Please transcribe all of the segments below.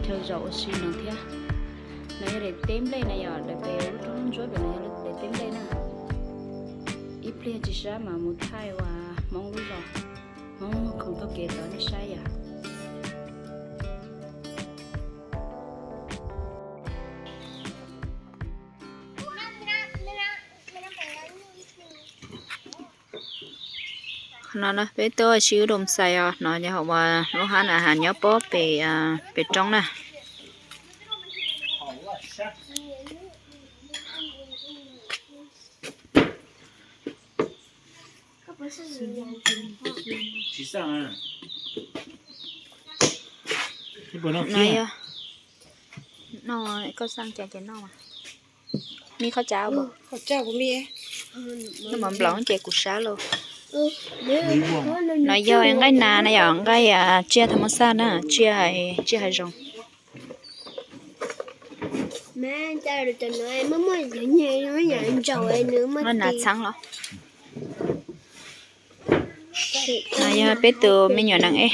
Yog zaum ua si no thiab. No yog daim teb nplej na yom, daim pem lub roob ntsuab pem no yog daim teb nplej na. Ib pliag tsis sab mas mus thaij ua Hmoob lub zos, Hmoob khoom taug kev rau nej saib yom. Qhov no peb tuaj ua si wb doo xais os, no yog hauv lub hab na, nyob pob pem, pem roob na. No yog, no koj xaj cas ces noj mas. Me qhov cas, noj mov nplaum ces kuv sab lauj. No yog nqaij nas na yom, nqaij tsiaj thas mas xaj na, tsiaj, tsiaj hav zoov. Nqaij nas txheeb los. No yog peb tus me nyuam nees ej.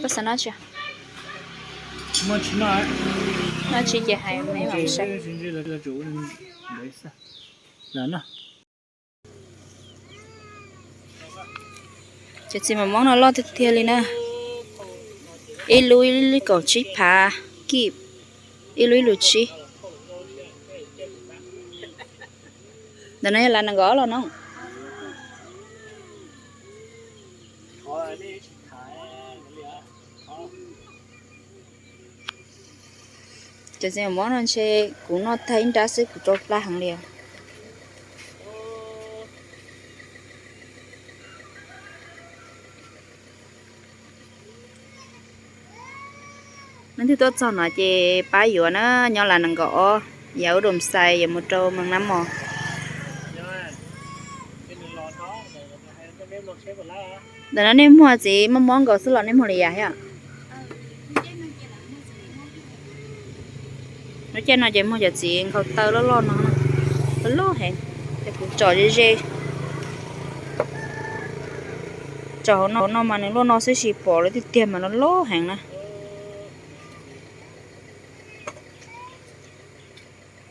Koj xav noj tsi? Noj tsi ces hais me mam saib. Cov txiv mos mos no loj tiag tiag li na. Ib lub ib lub kaum tsib phav kib, ib lub ib lub tsib. Ntawm no yog las nees nkaum ob los no. Cov txiv mos mos no ntshe kuv noj tag ib nrab xwb kuv rau plab heev li os. Leej twg tuaj txog no ces pab yuav na, nyob las nees nkaum ob, yog wb doo xais yuav mus rau Moos Nab Mos. Ntawm no nej muag txiv mos mos nkaus xwb los nej muag li yam thiab? Lub caij no ces muag cov txiv nkhaus taw loj loj no, loj loj heev. Ces kuv tsom ze ze, tsom hauv no mas nws luaj no xwb, tsis pom lawv tiag tiag mas loj loj heev na.